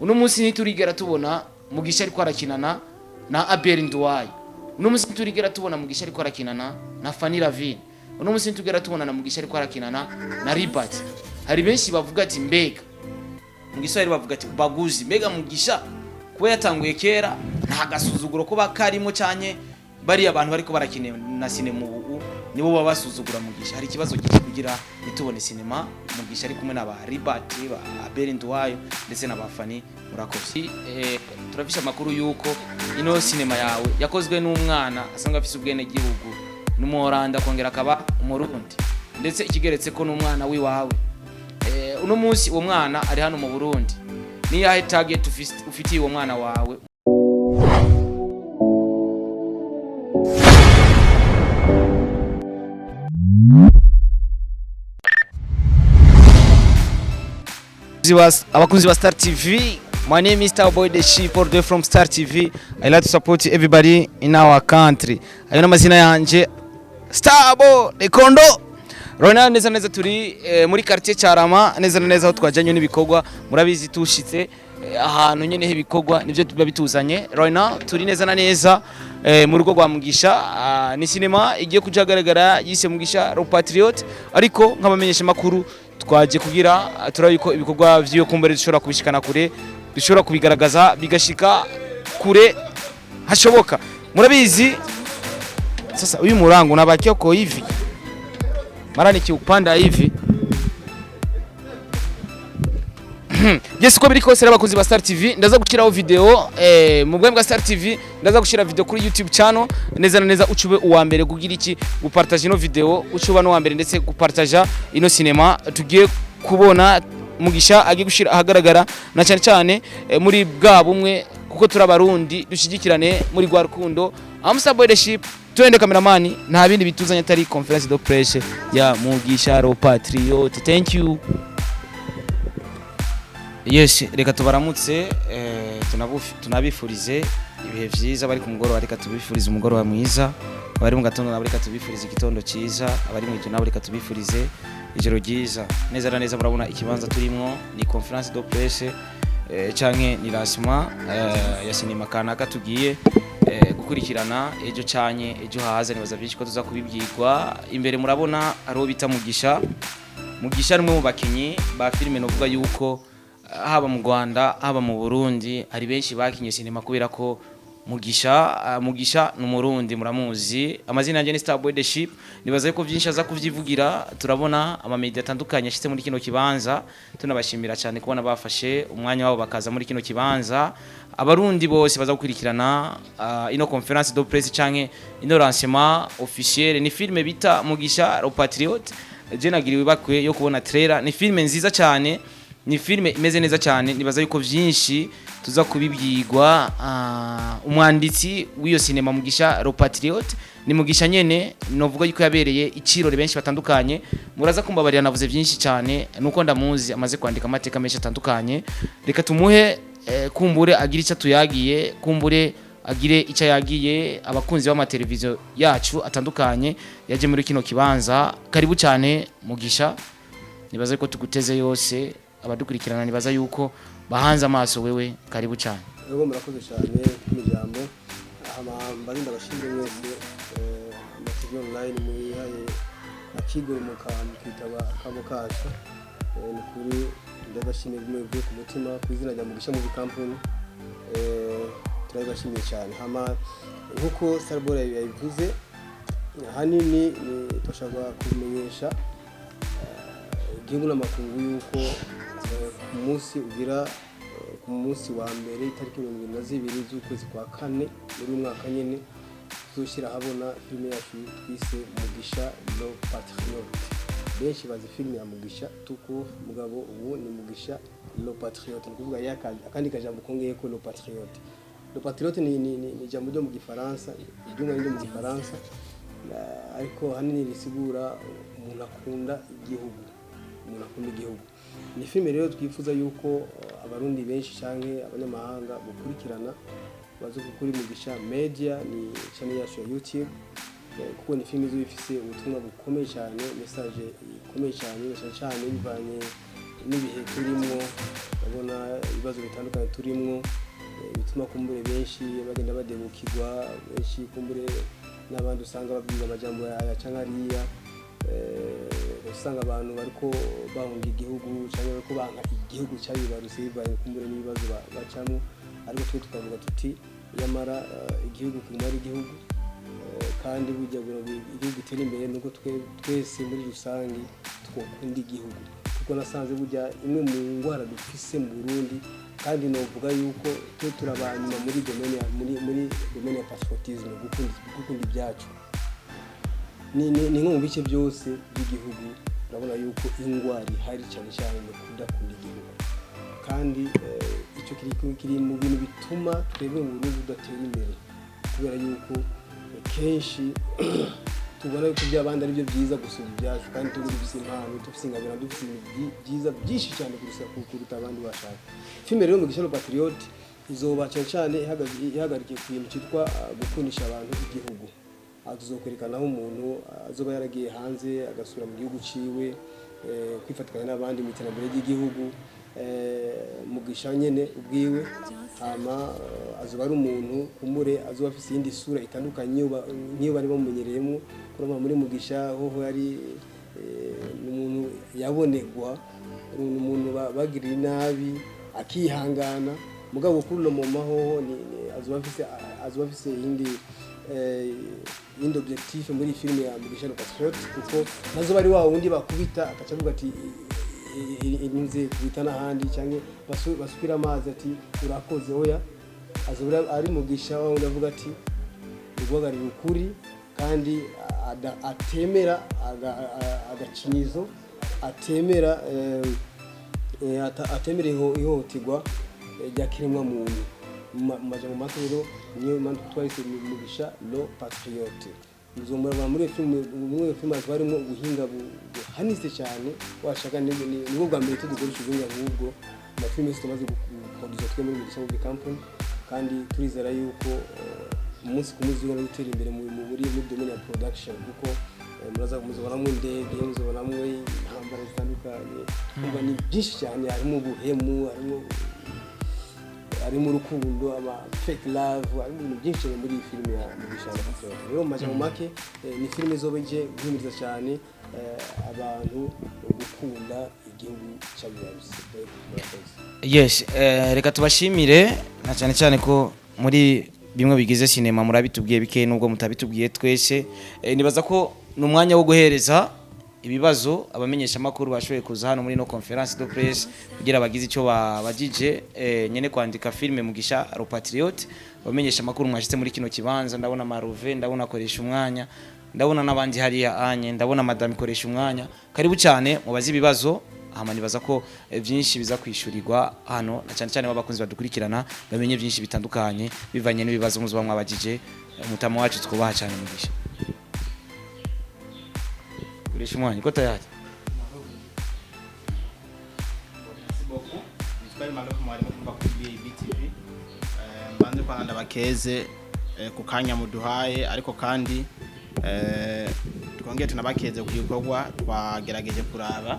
Uno munsi ntiturigera tubona Mugisha ariko arakinana na Abel Nduwayo. Uno munsi ntiturigera tubona Mugisha ariko arakinana na Fanny Lavine. Uno munsi ntitugera tubona na Mugisha ariko arakinana na Ribat. Hari benshi bavuga ati mbega mu Giswahili bavuga ati ubaguzi, mbega Mugisha kuba yatanguye kera nta gasuzuguro kuba karimo, cyane bariya abantu bariko barakina na sinema ubu nibo baba basuzugura Mugisha. Hari ikibazo giki kugira nitubone sinema Mugisha ari kumwe na ba Ribat, ba Abel Nduwayo ndetse na ba Fanny? Murakoze. Turafisha amakuru yuko ino sinema yawe yakozwe n'umwana asanzwe afise ubwene gihugu n'umuhoranda, akongera akaba umurundi, ndetse ikigeretse ko n'umwana wiwawe. Uno munsi uwo mwana ari hano mu Burundi. Ni yahe target ufitiye uwo mwana wawe? Abakunzi ba Star TV, my name is Starboy the Sheep all the way from Star TV. I like to support everybody in our country. Ayo n'amazina yanje, Starboy the Kondo. Rona neza neza turi muri quartier Carama, neza na neza aho twajyanye n'ibikorwa. Murabizi, tushitse ahantu nyene h'ibikorwa nivyo biba bituzanye. Rona turi neza na neza mu rugo rwa Mugisha. Ni sinema igiye kujagaragara yise Mugisha Le Patriote, ariko nk'abamenyesha makuru twaje kugira turabe ko ibikorwa vy'iyo kumbere dushobora kubishikana kure, dushobora kubigaragaza bigashika kure hashoboka. Murabizi sasa uyu murango unabakia uko hivi, mara nikiupanda hivi. Yes, uko biri kose rero, abakunzi ba Star TV, ndaza gushyiraho video mu bwami bwa Star TV. Ndaza gushyira video kuri YouTube channel neza na neza, ucube uwa mbere kugira iki? Gupartage ino video, ucuba no wa mbere ndetse gupartaja ino cinema tugiye kubona Mugisha agiye gushira ahagaragara, na cyane cyane muri bwa bumwe, kuko turi abarundi, dushyigikirane muri rwa rukundo. I'm Starboy the Ship. Twende cameraman, nta bindi bituzanye atari conférence de presse ya Mugisha Le Patriote. Thank you. Yes, reka tubaramutse, tunabifurize ibihe vyiza. Bari ku mugoroba, reka tubifurize umugoroba mwiza. Abari mu gatondo nabo, reka tubifurize igitondo cyiza. Abari mu ijoro nabo, reka tubifurize ijoro ryiza. Neza na neza murabona ikibanza turimwo ni conférence de presse canke ni lancement ya sinema kanaka tugiye gukurikirana ejo canke ejo haza. Nibaza byinshi ko tuza kubibwirwa imbere. Murabona hariho bita Mugisha. Mugisha ni umwe mu bakinyi ba filime, novuga yuko haba mu Rwanda, haba mu Burundi, hari benshi bakinye sinema kubera ko Mugisha ni umurundi, muramuzi. Amazina yanjye ni Starboy the Ship. Nibaza yuko byinshi aza kuvyivugira. Turabona amamedia atandukanye ashitse muri kino kibanza, tunabashimira cyane kubona bafashe umwanya wabo bakaza muri kino kibanza. Abarundi bose baza gukurikirana ino conférence de presse canke ino lancement officiel, ni filme bita Mugisha Le Patriote. Je nagiriwe bakwe yo kubona trailer. Ni filme nziza cyane, ni filme imeze neza cyane. Nibaza yuko vyinshi tuza kubibwirwa. Umwanditsi w'iyo sinema Mugisha Le Patriote ni Mugisha nyene, novuga yuko yabereye icirore benshi batandukanye. Muraza kumbabarira navuze byinshi cyane, nuko ndamuzi amaze kwandika amateka menshi atandukanye. Reka tumuhe kumbure agire icyo tuyagiye, kumbure agire icyo yagiye abakunzi b'amateleviziyo yacu atandukanye yaje muri kino kibanza. Karibu cyane Mugisha, nibaza ko tuguteze yose. Abadukurikirana nibaza yuko bahanze amaso wewe. Karibu cyane. Ego, murakoze cyane ku ijambo. Hama mbarinda abashimire mwese ama TV online mwihaye akigoro mukitaba akamo kacu. Ni kuri ndabashimiye bimwe bivuye ku mutima ku izina rya Mugisha Movie Company. Turabibashimiye cyane. Hama nkuko Starboy yabivuze, ahanini ni turashaka kumenyesha igihugu n'amakungu yuko ku munsi ugira ku munsi wa mbere, itariki 22 z'ukwezi kwa kane muri uyu mwaka nyine, tuzoshyira ahabona filime yacu twise Mugisha Le Patriote. Benshi bazi filime ya Mugisha tuko, mugabo ubu ni Mugisha Le Patriote, ni kuvuga akandi kajambo kongeye ko Le Patriote. Le Patriote ni ijambo ryo mu Gifaransa, iryumwa ryo mu Gifaransa, ariko ahanini risigura umuntu akunda igihugu, umuntu akunda igihugu. Ni filime rero twifuza yuko abarundi benshi canke abanyamahanga gukurikirana baze kuri Mugisha Media, ni channel yacu ya YouTube, kuko ni filime izoba ifise ubutumwa bukomeye cyane, message ikomeye cyane, cyane cyane bivanye n'ibihe turimwo, urabona ibibazo bitandukanye turimwo, bituma kumbure benshi bagenda badebukirwa, benshi kumbure n'abandi usanga babwirwa amajambo aya canke ariya, usanga abantu bariko bahunga igihugu canke bariko banka igihugu cabibarutse bivanye kumbure n'ibibazo bacamwo. Ariko twe tukavuga tuti nyamara igihugu kiguma ari igihugu, kandi burya kugira ngo igihugu gitere imbere nuko twese muri rusange twokunda igihugu, kuko nasanze burya imwe mu ngwara dufise mu Burundi, kandi novuga yuko twe turabanyuma muri domaine ya muri domaine ya patriotisme, gukunda ibyacu. Ni nko mu bice byose by'igihugu urabona yuko ingwara ihari cyane cyane ni kudakunda igihugu, kandi icyo kiri mu bintu bituma twebwe mu Burundi tudatera imbere, kubera yuko kenshi tubona yuko iby'abandi ari byo byiza gusumba ibyacu, kandi tuba dufise impano, dufise ingabirano, dufise ibintu byiza byinshi cyane kuruta abandi bashaka. Filime rero Mugisha le Patriote izoba cyane cyane ihagarikiye ku kintu cyitwa gukundisha abantu igihugu. Aha tuzokwerekana aho umuntu azoba yaragiye hanze agasubira mu gihugu ciwe, kwifatikanya n'abandi mu iterambere ry'igihugu, Mugisha nyene ubwiwe. Hama azoba ari umuntu kumure azoba afise iyindi sura itandukanye nk'iyo bari bamumenyereyemo. Kurama muri Mugisha hoho yari ni umuntu yabonegwa, ni umuntu bagiriye nabi akihangana, mugabo kuri uno moma hoho azoba afise iyindi objectif muri iyi filime ya Mugisha le Patriote, kuko nazo bari wa wundi bakubita akaca avuga ati inze kubita n'ahandi, cyangwa basukira amazi ati urakoze. Oya, azoba ari Mugisha wa wundi avuga ati ni guhagararira ukuri, kandi atemera agacinyizo, atemera atemera ihohoterwa rya kiremwa muntu. Mu majambo make rero, niyo mpamvu twahise Mugisha le Patriote. Muzomurabona muri iyo filime. Muri iyo filime hakaba harimo ubuhinga buhanitse cyane, washaka nibwo bwa mbere tudukoresha ubuhinga nk'ubwo mu mafilime yose tumaze guproduza twe muri Mugisha Movie Company, kandi turizera yuko umunsi ku munsi ugomba gutera imbere muri domaine ya production, kuko muraza muzobonamo indege, muzobonamo intambara zitandukanye. Umva, ni byinshi cyane, harimo ubuhemu, harimo urukundo, ama fake love, harimo ibintu byinshi cyane muri iyi filime ya Mugisha na Patriote. Rero mu majambo make, ni filime izoba ije guhimiriza cyane abantu gukunda igihugu cy'abibarutse. Murakoze. Yes, reka tubashimire, na cyane cyane ko muri bimwe bigize sinema murabitubwiye bike, nubwo mutabitubwiye twese. Nibaza ko ni umwanya wo guhereza ibibazo abamenyesha makuru bashoboye kuza hano muri no conférence de presse kugira bagize icyo babajije nyene kwandika filme Mugisha le Patriote. Abamenyesha makuru mwashitse muri kino kibanza, ndabona Maruve, ndabona akoresha umwanya, ndabona n'abandi hariya anye, ndabona madame ikoresha umwanya. Karibu cyane mubaze ibibazo, hama nibaza ko byinshi biza kwishyurirwa hano, na cyane cyane abakunzi badukurikirana bamenye byinshi bitandukanye bivanye n'ibibazo muzoba mwabajije. Umutama wacu twubaha cyane Mugisha, koresha umwanya uko tayari. Merci beaucoup. Nitwa Emmanuel mwarimu kuva kuri BTV. Mbanze kwanza ndabakeze ku kanya muduhaye, ariko kandi twongeye tunabakeze ku gikorwa twagerageje kuraba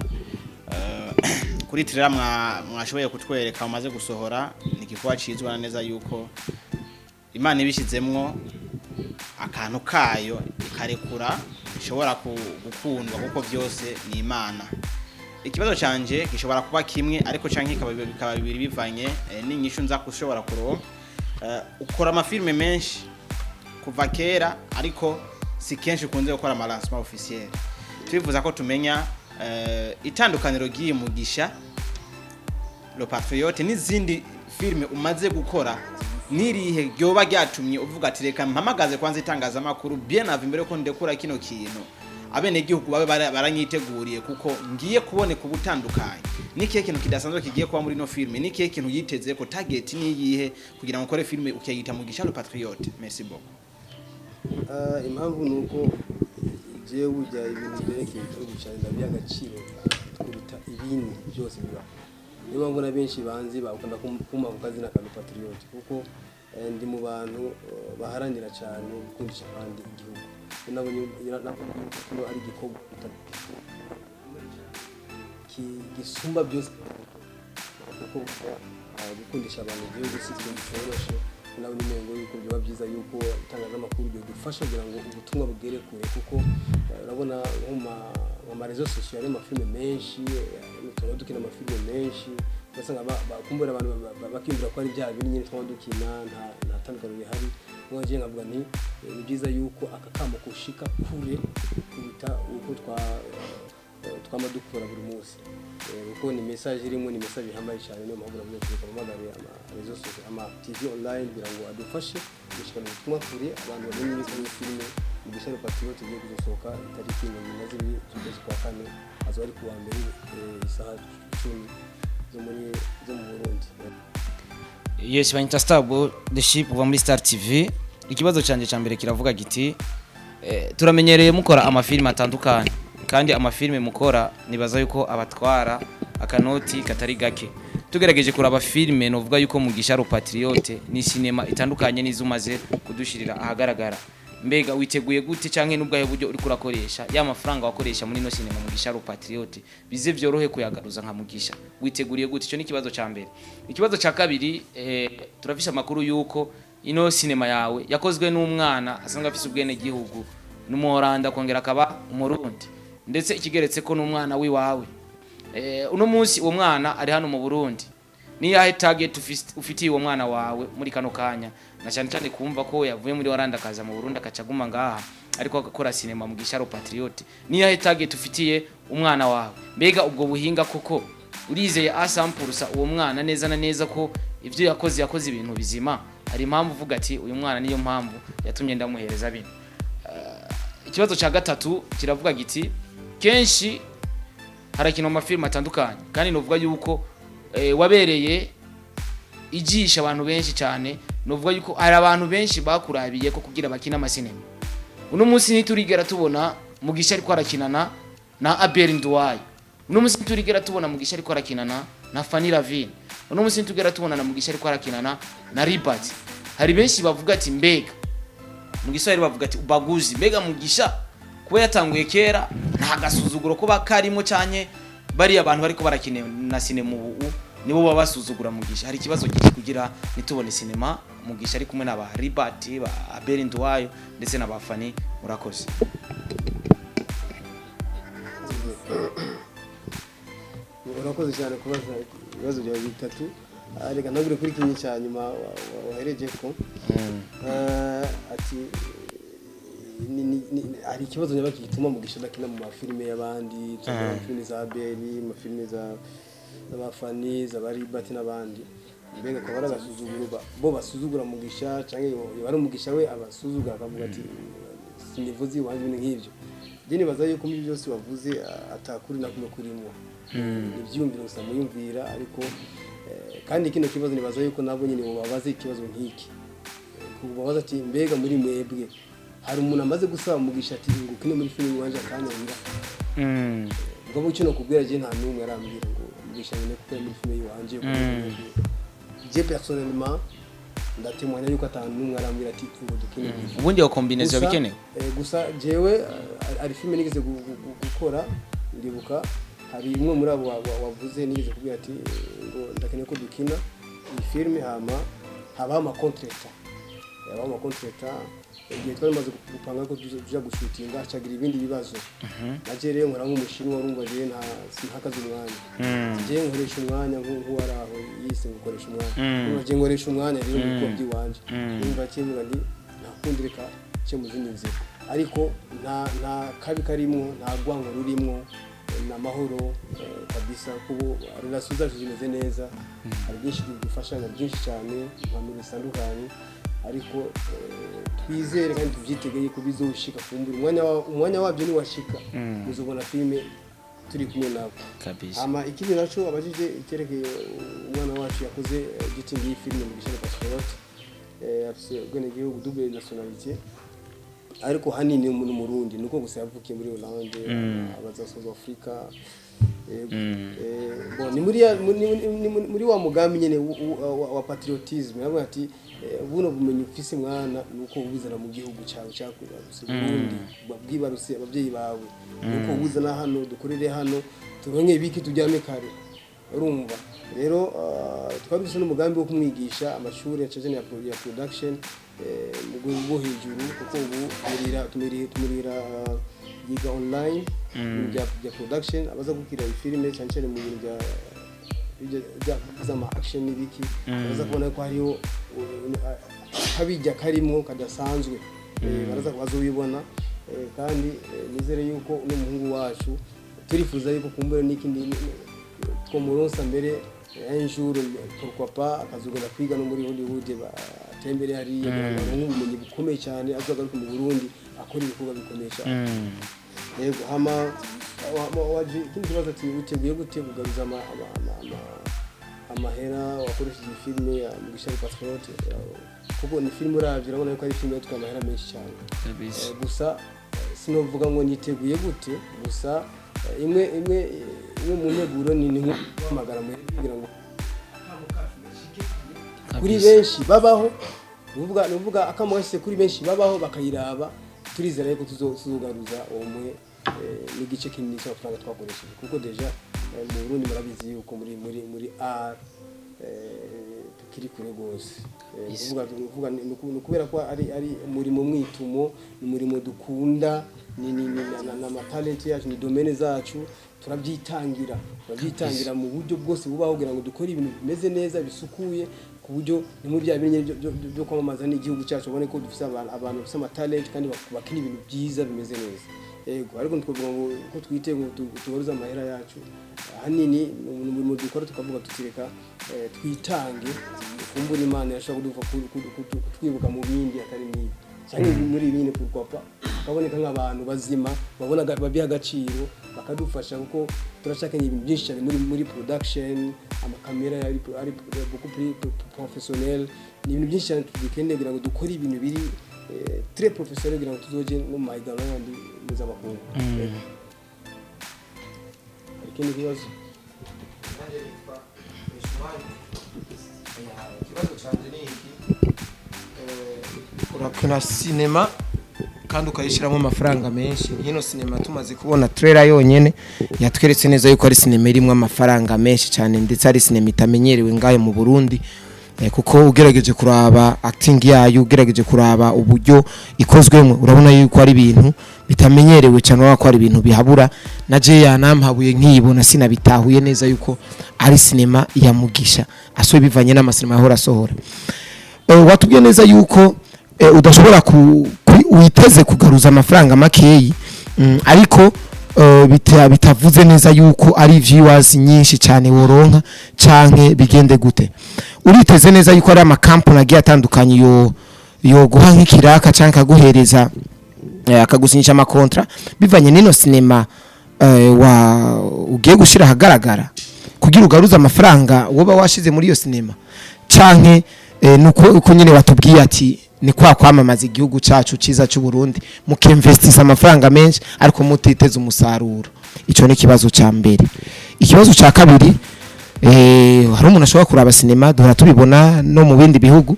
kuri trailer mwashoboye kutwereka mumaze gusohora. Ni igikorwa cizwa neza yuko Imana ibishizemwo akantu kayo ikarekura ishobora gukundwa, kuko byose ni Imana. Ikibazo canje gishobora kuba kimwe, ariko canke bikaba bibiri bivanye n'inyishu nza kushobora kuronka. Ukora amafilme menshi kuva kera, ariko si kenshi ukunze gukora ama lancement officiel. Twifuza ko tumenya itandukaniro ry'iyi Mugisha le Patriote n'izindi filme umaze gukora, nirihe ryoba ryatumye uvuga ati reka mpamagaze kwanza itangazamakuru bien avant imbere ko ndekura kino kintu, abenegihugu babe baranyiteguriye, kuko ngiye kuboneka ubutandukanye? Ni ikihe kintu kidasanzwe kigiye kuba muri no filme? Ni ikihe kintu yiteze ko target ni iyihe kugira ngo ukore filme ukayita Mugisha le Patriote? Merci beaucoup. Impamvu ni uko jewe burya ibintu byerekeye igihugu cyanjye ndabiha agaciro kuruta ibindi byose bibaho. Niyo mpamvu na benshi banzi bakunda kumpa ku kazina ka Patriote, kuko ndi mu bantu baharanira cyane gukundisha abandi igihugu. Nabonye ko ari igikorwa gisumba byose, kuko gukundisha abantu igihugu si ikintu cyoroshe. Nawe n'intego yuko byaba byiza yuko itangazamakuru ryodufasha kugira ngo ubutumwa bugere kure, kuko urabona nko mu ma réseaux sociaux hari amafilme menshi, tuba dukina amafilme menshi, ugasanga kumbura abantu bakiyumvira ko ari bya bindi nyine twaba dukina, nta tandukaniro rihari. Niyo ngiye nkavuga nti ni byiza yuko aka kamo kushika kure kuruta uko twama dukora buri munsi, kuko ni message irimo, ni message ihambaye cyane. Niyo mpamvu navuze ati reka mpamagare ama réseaux sociaux, ama TV online, kugira ngo adufashe gushikana ubutumwa kure, abantu bamenye yuko iyi filime Mugisha le Patriote igiye kuzosohoka itariki 22 z'ukwezi kwa kane, azoba ari kuwa mbere, isaha 10 zo mu Burundi. Yes, banyita Starboy the Ship kuva muri Star TV. Ikibazo cyanjye cya mbere kiravuga giti: turamenyereye mukora amafilime atandukanye, kandi amafilime mukora nibaza yuko abatwara akanoti katari gake. Tugerageje kuraba filime, novuga yuko Mugisha le Patriote ni sinema itandukanye n'izo umaze kudushirira ahagaragara. Mbega witeguye gute, canke n'ubwahe buryo uriko urakoresha, ya mafaranga wakoresha muri no sinema Mugisha le Patriote bize vyorohe kuyagaruza nka Mugisha? Witeguriye gute? Ico ni ikibazo ca mbere. Ikibazo ca kabiri, turafise amakuru yuko ino sinema yawe yakozwe n'umwana asanzwe afise ubwene gihugu, n'umuhoranda kongera akaba umurundi, ndetse ikigeretse ko n'umwana wiwawe. Uno munsi uwo mwana ari hano mu Burundi. Ni yahe target ufitiye uwo mwana wawe muri kano kanya, na cyane cyane kumva ko yavuye muri Hollande akaza mu Burundi, akaca aguma ngaha ariko agakora sinema Mugisha le Patriote? Ni yahe target ufitiye umwana wawe? Mbega ubwo buhinga koko urizeye asampurusa uwo mwana neza na neza ko ivyo yakoze, yakoze ibintu bizima? Hari impamvu uvuga ati uyu mwana niyo mpamvu yatumye ndamuhereza bino. Ikibazo cya gatatu kiravuga giti: kenshi harakinwa amafilime atandukanye, kandi novuga yuko wabereye ijisha abantu benshi cyane. Novuga yuko hari abantu benshi bakurabiye ko kugira bakina amasinema. Uno munsi ntiturigera tubona Mugisha ariko arakinana na Abel Nduwayo. Uno munsi ntiturigera tubona Mugisha ariko arakinana na Fanny Lavine. Uno munsi ntitugera tubona na Mugisha ariko arakinana na Ribat. Hari benshi bavuga ati mbega mu Giswahili bavuga ati ubaguzi, mbega Mugisha kuba yatanguye kera nta gasuzuguro kuba karimo, cyane bariya abantu bariko barakina na sinema ubu nibo baba basuzugura Mugisha? Hari ikibazo giki kugira nitubone sinema Mugisha ari kumwe n'aba Ribat, ba Abel Nduwayo ndetse na ba Fanny? Murakoze. Urakoze cyane kubaza ibibazo byawe bitatu. Reka ntagure kuri kimwe cya nyuma wahereje ko. Ati hari ikibazo nyabaki gituma Mugisha adakina mu mafilime y'abandi, tuvuga filime za Abeli, amafilime za z'abafani, z'abaribati n'abandi. Mbega akaba ari agasuzuguro bo basuzugura Mugisha, cyangwa yoba ari Umugisha we abasuzugura akavuga ati sinivuze iwanjye, ibintu nk'ibyo? Njye nibaza yuko muri byose wavuze atakuri na kumwe kurimo, ni ibyiyumviro gusa muyumvira. Ariko kandi kino kibazo nibaza yuko nabo nyine babaze ikibazo nk'iki, kubabaza ati mbega muri mwebwe hari umuntu amaze gusaba Mugisha ati ngo ukine muri filime iwanje akanyanga? Ubwo bucyo no kubwira je nta n'umwe arambwira ngo Mugisha nyine kuko muri filime iwanje. Je personnellement ndatemanya yuko ata n'umwe arambwira ati ngo dukine muri filime. Ubundi iyo combinaison bikenewe. Gusa jewe hari filime nigeze gukora, ndibuka hari imwe muri abo wavuze nigeze kubwira ati ngo ndakeneye ko dukina iyi filime, hama habaho ama contretemps, habaho ama contretemps igihe twari tumaze gupanga ko tuja gushutinga, hacagira ibindi bibazo. Naje rero nkora nk'umushinwa, urumva jewe nta sintakaza umwanya, jewe nkoresha umwanya nk'uwari aho yise ngo ukoresha umwanya. Urumva jewe nkoresha umwanya rero mu bikorwa by'iwanje, urumva kivuga nti nta kundi, reka cyo mu zindi nzira. Ariko nta kabi karimwo, nta rwango rurimwo, ni amahoro kabisa, kuko relation zacu zimeze neza. Hari byinshi dufashanya, byinshi cyane, impanuro zitandukanye, ariko twizere kandi tubyitegeye ko bizoshika kumbura umwanya wabyo niwashika, muzobona filime turi kumwe nabo. Kabisa. Hama ikindi naco abajije icyerekeye umwana wacu yakoze editing y'iyi filime Mugisha le Patriote, afise ubwenegihugu, double nationalité, ariko hanini ni umurundi, nuko gusa yavukiye muri Hollande, abaza South Africa. Bon, ni muri ni muri wa mugambi nyene wa patriotisme. Yavuga ati buno bumenyi ufise mwana, nuko ubuzana mu gihugu cyawe cyakwibarutse, Burundi bwibarutse ababyeyi bawe, nuko ubuzana hano dukorere hano. Turonke ibiki, turyame kare. Urumva rero, twari dufise n'umugambi wo kumwigisha amashuri ya cajene ya production mu rwego rwo hejuru, kuko ubu tumurira yiga online ibintu bya production, abaza gukira ifilime cyane cyane mu bintu bya z'ama action n'ibiki. Baraza kubona ko hariho kabijya karimo kadasanzwe. Baraza bazobibona. Kandi nizere yuko uno muhungu wacu turifuza yuko kumbure n'ikindi twomuronsa mbere un jour, pourquoi pas, akazogenda kwiga no muri Hollywood, atembere hariya kugira ngo aronke ubumenyi bukomeye cyane, azagaruke mu Burundi akora ibikorwa bikomeye cyane. Yego, hama waje ikindi kibazo ati witeguye gute kugaruza amahera wakoresheje iyi filime ya Mugisha le Patriote? Kuko ni filime uravye urabona yuko ari filime yatwaye amahera menshi cyane. Kabisa. Gusa sinovuga ngo niteguye gute, gusa imwe mu nteguro ni nko guhamagara muri kugira ngo kuri benshi babaho, nuvuga akamo gashyize kuri benshi babaho bakayiraba. Turizera yuko tuzogaruza uwo mwe n'igice kinini cy'amafaranga twakoresheje, kuko déjà mu Burundi murabizi yuko muri art tukiri kure rwose. Kuvuga ni ukubera ko ari umurimo mwitumo, ni umurimo dukunda, ni amatalenti yacu, ni domaine zacu, turabyitangira mu buryo bwose bubaho kugira ngo dukore ibintu bimeze neza, bisukuye, ku buryo ni muri bya bintu byo kwamamaza n'igihugu cyacu, ubone ko dufite abantu bafite amatalenti kandi bakina ibintu byiza bimeze neza. Yego, ariko twavuga ngo ko twite ngo tugaruze amahera yacu, ahanini ni umurimo dukora tukavuga tutireka twitange, kumbura Imana yashobora kutwibuka mu bindi atari n'ibi cyangwa muri ibindi, pourquoi pas, kaboneka nk'abantu bazima babona babiha agaciro bakadufasha, kuko turashaka ibintu byinshi cyane muri production, amakamera ari beaucoup plus professionnel. Ni ibintu byinshi cyane tugikeneye kugira ngo dukore ibintu biri très professionnel, kugira ngo tuzoje no mu mahiganwa yandi mpuzamakungu. Yego. Hari ikindi kibazo? Nanjye nitwa Ishmael. Ikibazo cyanjye ni iki: urakina sinema kandi ukayishyiramo amafaranga menshi. Hino sinema tumaze kubona trailer yonyene yatweretse neza yuko ari sinema irimo amafaranga menshi cyane, ndetse ari sinema itamenyerewe ngayo mu Burundi. Kuko ugerageje kuraba acting yayo, ugerageje kuraba uburyo ikozwemo, urabona yuko ari ibintu bitamenyerewe cyane, urabona ko ari ibintu bihabura. Na je yanampabuye nkiyibona sinabitahuye neza yuko ari sinema ya Mugisha asohoye, bivanye n'amasinema yahora asohora. Watubwiye neza yuko udashobora witeze kugaruza amafaranga makeyi, ariko bitavuze neza yuko ari viewers nyinshi cyane woronka canke bigende gute. Uriteze neza yuko ari amakampani agiye atandukanye yo guha nk'ikiraka canke akaguhereza, akagusinyisha amakontra bivanye n'ino sinema wa ugiye gushira ahagaragara, kugira ugaruze amafaranga woba washize muri iyo sinema, canke nuko uko nyine watubwiye ati ni kwa kwamamaza igihugu cacu ciza cy'u Burundi, mukinvestisa amafaranga menshi ariko mutiteze umusaruro? Ico ni ikibazo ca mbere. Ikibazo ca kabiri, hari umuntu ashobora kuraba sinema, duhora tubibona no mu bindi bihugu,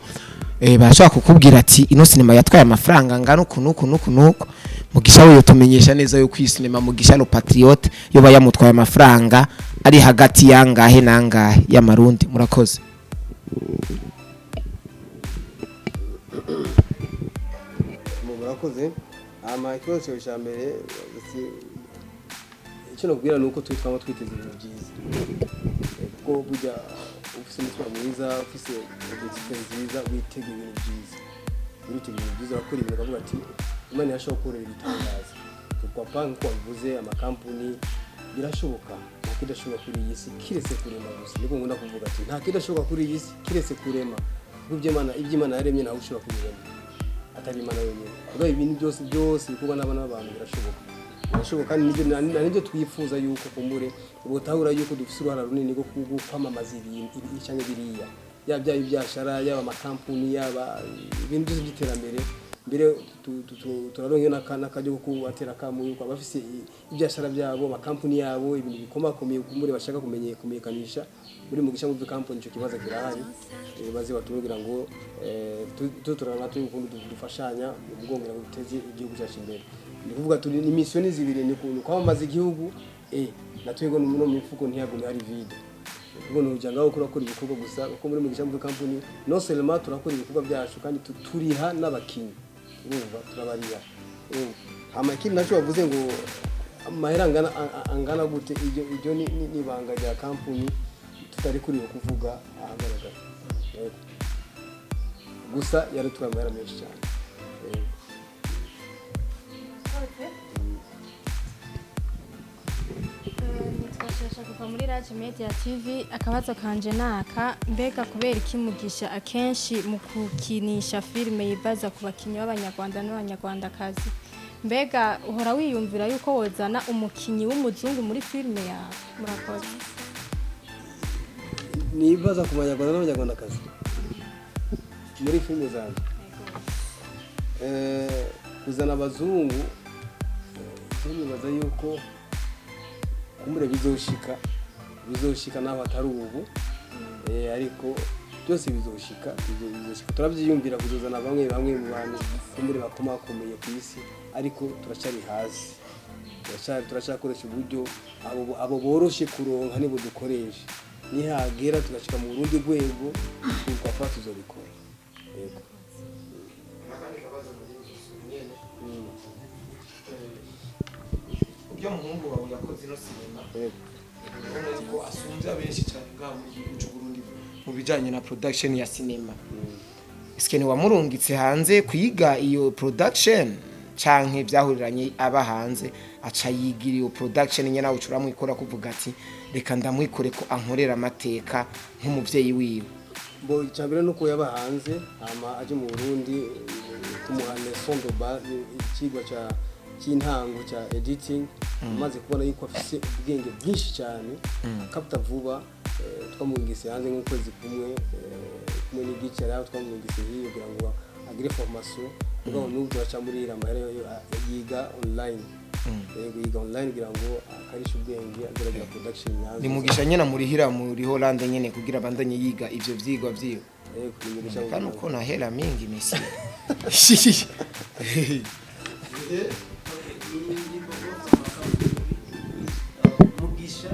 barashobora kukubwira ati ino sinema yatwaye amafaranga angana uku nuku nuku nuku. Mugisha we tumenyesha neza yuko iyi sinema Mugisha le Patriote yoba yamutwaye amafaranga ari hagati yangahe nangahe y'amarundi? Murakoze. Murakoze. Hama ikibazo cyawe cya mbere, icyo nakubwira ni uko twe twaba twiteze ibintu byiza. Kuko burya ufise umutima mwiza, ufise objectif nziza, witega ibintu byiza, witega ibintu byiza, urakora ibintu ukavuga ati Imana irashobora gukorera ibitangaza, pourquoi pas. Nkuko wabivuze, amakampuni birashoboka, nta kidashoboka kuri iyi si kiretse kurema gusa. Niko nkunda kuvuga ati nta kidashoboka kuri iyi si kiretse kurema, kuko ibyo Imana yaremye ntawe ushobora kubirema atari Imana yonyine. Kuko ibintu byose byose bikorwa n'abana b'abantu birashoboka, kandi nibyo twifuza yuko kumbure ubutahura yuko dufite uruhara runini rwo kwamamaza ibintu ibi cyangwa biriya, yaba byaba ibyashara, yaba amakampuni, yaba ibintu byose by'iterambere. Mbere turaronke n'akaryo ko kubatera akamu yuko abafise ibyashara byabo, amakampuni yabo, ibintu bikomakomeye kumbure bashaka kumenyekanisha muri Mugisha Movie Company, icyo kibazo kirahari. Baze batubwira ngo turana turi ukuntu dufashanya mu bwongera ngo duteze igihugu cyacu imbere. Ni kuvuga turi ni mission zibiri, ni kwamamaza igihugu. Na twebwe no mu mifuko ntiyagume ari vide, kuko nuja ngaho kurakora ibikorwa gusa, kuko muri Mugisha Movie Company non seulement turakora ibikorwa byacu, kandi turiha n'abakinyi, urumva, turabariha, urumva. Hama ikindi nacyo bavuze ngo amahera angana gute, iryo ni ibanga rya kampuni tutari kuriho kuvuga ahagaragara. Yego. Gusa yaratwaye amahera menshi cyane. Yego. Murakoze. Nitwa Shasha kuva muri Raje Media TV. Akabazo kanje naka: mbega kubera iki Mugisha akenshi mu kukinisha filime yibaza ku bakinyi b'abanyarwanda n'abanyarwandakazi? Mbega uhora wiyumvira yuko wozana umukinyi w'umuzungu muri filime yawe? Murakoze. Nibaza ku banyarwanda n'abanyarwandakazi muri filime zanjye? Kuzana abazungu, nibaza yuko kumure bizoshika naho atari ubu, ariko byose bizoshika. Turabyiyumvira kuzozana bamwe bamwe mu bantu kumure bakomakomeye ku isi, ariko turacyari hasi, turacyakoresha uburyo abo boroshe kuronka nibo dukoresha. Nihagera tugashika mu rundi rwego tugapfa tuzobikora. Yego. Ibyo muhungu wawe yakoze ino sinema, Yego. urabona ko asumbya benshi cyane ngaha mu gihugu cy'u Burundi mu bijyanye na production ya sinema. Eske ni wamurungitse hanze kwiga iyo production, canke byahuriranye aba hanze aca yigira iyo production nyene, nawe ucuramwikora kuvuga ati reka ndamwikore ko ankorera amateka nk'umuvyeyi wiwe? Bo, icyambere nuko yaba hanze hama aje mu Burundi, tumuha leçon de base, ikigwa ca cy'intango ca editing. Amaze kubona yuko afise ubwenge bwinshi cyane, akapta vuba, twamwumvise hanze nk'ukwezi kumwe, kumwe n'igice yari aho, twamwumvise hiyo kugira ngo agire formation. Mugabo n'ubu turacamurira amahera yiga online. Yego, yiga online kugira ngo akarishe ubwenge, agerageza production nyazo. Ni Mugisha nyene amurihira muri Hollande nyene kugira abandanye yiga ivyo vyigwa vyiwe? Yego, ni Mugisha. Kano ko nahera mingi mesi. Mugisha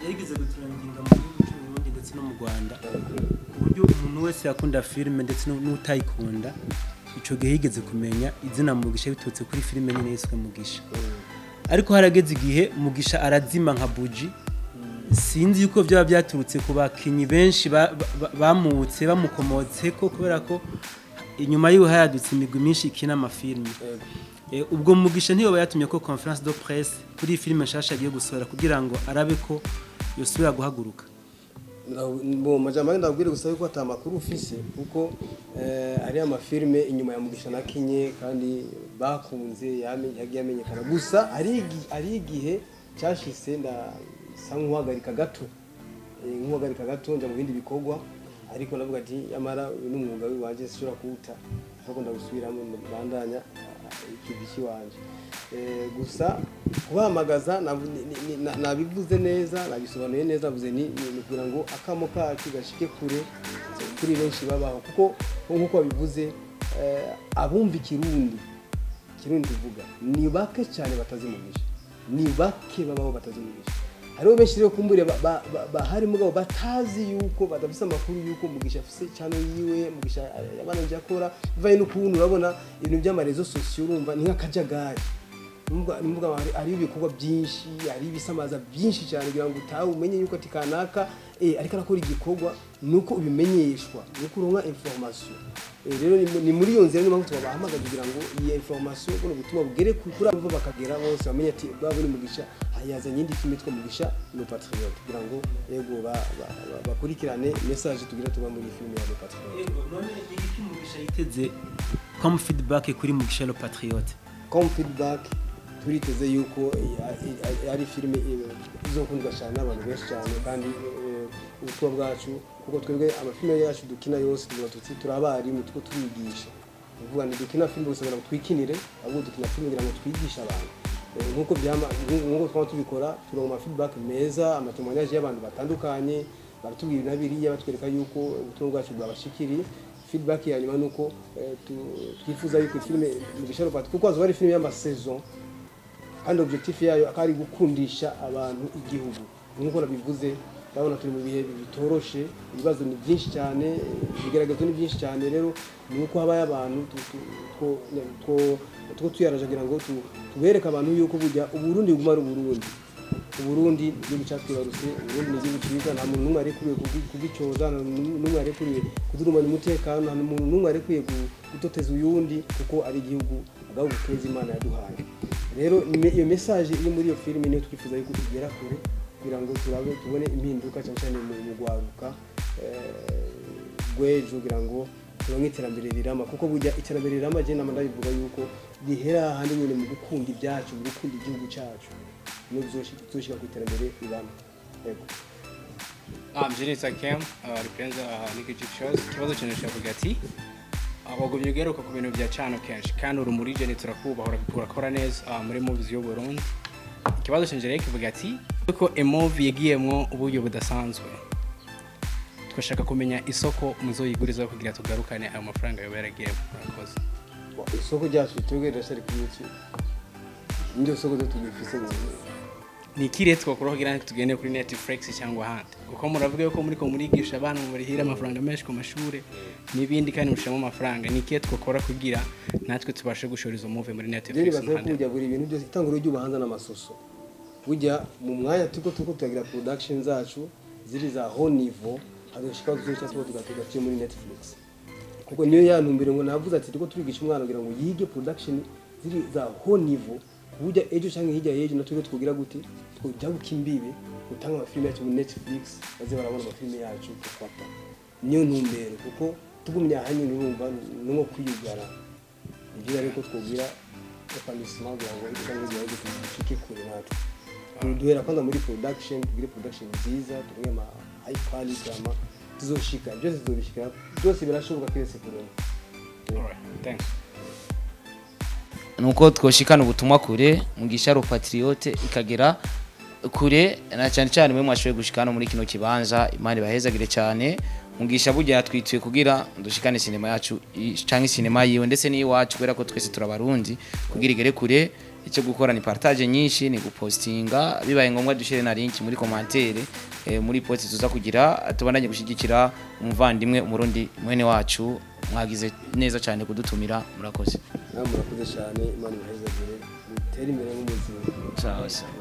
yarigeze guturanginga mu gihugu cy'u Burundi ndetse no mu Rwanda, ku buryo umuntu wese yakunda filime ndetse n'utayikunda ico gihe yigeze kumenya izina Mugisha biturutse kuri filime nyine yiswe Mugisha. Ariko harageze igihe Mugisha arazima nka buji. Sinzi yuko byaba byaturutse ku bakinyi benshi bamutse bamukomotse ko, kubera ko inyuma yiwe hayadutse imigwi myinshi ikina amafilime. Ubwo Mugisha ntiyoba yatumye ko conférence de presse kuri iyi filime nshasha agiye gusohora kugira ngo arabe ko yosubira guhaguruka? Bo, majambo ndabwire gusa yuko ata makuru ufise, kuko ari amafilme inyuma ya Mugisha nakinye kandi bakunze, yagiye amenyekana. Gusa hari igihe cyashise ndasa nk'uhagarika gato, nja mu bindi bikorwa, ariko ndavuga ati yamara uyu ni umwuga w'iwanje, sinshobora kuwuta, ahubwo ndawusubiramo mbandanya ikivi cy'iwanje. Gusa kubahamagaza nabivuze neza, nabisobanuye neza, navuze ni kugira ngo akamo kacu gashike kure kuri benshi babaho, kuko nk'uko babivuze, abumva ikirundi tuvuga ni bake cyane batazi Mugisha, ni bake babaho batazi Mugisha. Hariho benshi rero kumbure bahari mugabo batazi yuko badafise amakuru yuko Mugisha afise channel yiwe, Mugisha yabanje akora bivaye n'ukuntu urabona ibintu by'ama réseaux sociaux, urumva ni nk'akajagari. Numva hari ibikorwa byinshi, hari ibisamaza byinshi cyane kugira ngo utahe umenye yuko ati kanaka ariko arakora igikorwa, nuko ubimenyeshwa, nuko uronka information. Rero ni muri iyo nzira niyo mpamvu tubabahamagaza kugira ngo iyi information, buno butumwa bugere kuri abo bakagera bose, bamenye ati baba ni Mugisha yazanye indi filime yitwa Mugisha le Patriote, kugira ngo yego bakurikirane message tugira tuba muri filime ya Le Patriote. Yego, none igiki Mugisha yiteze comme feedback kuri Mugisha le Patriote? Comme feedback, turiteze yuko ari filime izokundwa cyane n'abantu benshi cyane, kandi ubutumwa bwacu, kuko twebwe amafilime yacu dukina yose tuvuga tuti turi abarimu, tuko turigisha. Ni ukuvuga ntidukina filime gusa kugira ngo twikinire, ahubwo dukina filime kugira ngo twigishe abantu. Nkuko byama, nkuko twaba tubikora, turonka ama feedback meza, ama témoignages y'abantu batandukanye, baratubwira na biriya, batwereka yuko ubutumwa bwacu bwabashikiriye. Feedback ya nyuma nuko twifuza yuko filime Mugisha le Patriote, kuko hazoba ari filime y'ama saison. Kandi objectif yayo akaba ari gukundisha abantu igihugu. Nk'uko nabivuze, urabona turi mu bihe bitoroshe, ibibazo ni byinshi cyane, ibigaragazo ni byinshi cyane. Rero ni uko habaye abantu two tuyaraje kugira ngo tubereke abantu yuko burya Uburundi buguma ari Uburundi. Uburundi ni igihugu cyatwibarutse, Uburundi ni igihugu cyiza. Nta muntu n'umwe arekuriwe kugicoza, nta muntu n'umwe arekuriwe kudurumanya umutekano, nta muntu n'umwe arekuriye gutoteza uyundi, kuko ari igihugu, agahugu keza Imana yaduhaye. Rero iyo message iri muri iyo filime niyo twifuza yuko igera kure, kugira ngo turabe tubone impinduka, cyane cyane mu gwaruka rw'ejo, kugira ngo turonke iterambere rirama. Kuko burya iterambere rirama, je nama ndabivuga yuko rihera hahandi nyine mu gukunda ibyacu, mu gukunda igihugu cyacu, niyo tuzoshika ku iterambere rirama. Yego. Jenny Cam, represent Nicky Shows. Ikibazo cyane cyavuga ati wagumye ugaruka ku bintu bya cano kenshi, kandi uri muri Jenny, turakubaha, urakora neza muri movies y'u Burundi. Ikibazo canje rero kivuga ati ko movie yagiyemwo uburyo budasanzwe, twashaka kumenya isoko muzoyigurizaho kugira tugarukane ayo mafaranga yoba yaragiyemo. Murakoze. Bon, isoko ryacu twebwe riracari kuri YouTube, niryo soko ryo tugifise mu Ni ikire twakora kugira ngo tugende kuri Netflix cyangwa ahandi? Kuko muravuga yuko muri ko murigisha abana, murihira amafaranga menshi ku mashuri n'ibindi, kandi mushiramo amafaranga. Ni ikihe twakora kugira natwe tubashe gushora izo movie muri Rero Netflix nibaza ko n'ahandi? burya buri bintu byose itanguro ry'ubuhanza n'amasoso. Burya mu mwanya turiko turagira production zacu ziri za haut niveau, hazoshika tuzoca tuba tugaciye muri Netflix, kuko niyo ya ntumbero. Ngo navuze ati turiko turigisha umwana kugira ngo yige production ziri za haut niveau, burya ejo canke hirya y'ejo natwe twogira gute, twojabuka imbibe, gutanga amafilime yacu muri Netflix, baze barabona amafilime yacu. Pourquoi pas? Niyo ntumbero, kuko tugumye ahanyine urumva ni nko kwiyugara. Ni byiza rero ko twogira épanouissement kugira ngo ejo canke hirya y'ejo dushike kure. Natwe duhera kwanza muri production, tugire production nziza, tugire ama high quality, ama tuzoshika byose, tuzobishika byose, birashoboka kiretse kurema. Alright, thanks. Nuko twoshikana ubutumwa kure, Mugisha Patriote ikagera kure, na cyane cyane mwe mwashoboye gushikana muri kino kibanza. Imana ibahezagire cyane. Mugisha burya yatwituye kugira dushikane sinema yacu canke sinema yiwe ndetse n'iwacu, kubera ko twese turabarundi, kugira igere kure. Icyo gukora ni partage nyinshi, ni gupostinga, bibaye ngombwa dushire na link muri commentaire, muri post tuza kugira tubandanye gushyigikira umuvandimwe Umurundi mwene wacu. Mwagize neza cyane kudutumira, murakoze. Namwe murakoze cyane, Imana ibahezagire, mutere imbere nk'umuzima. Sawa sawa.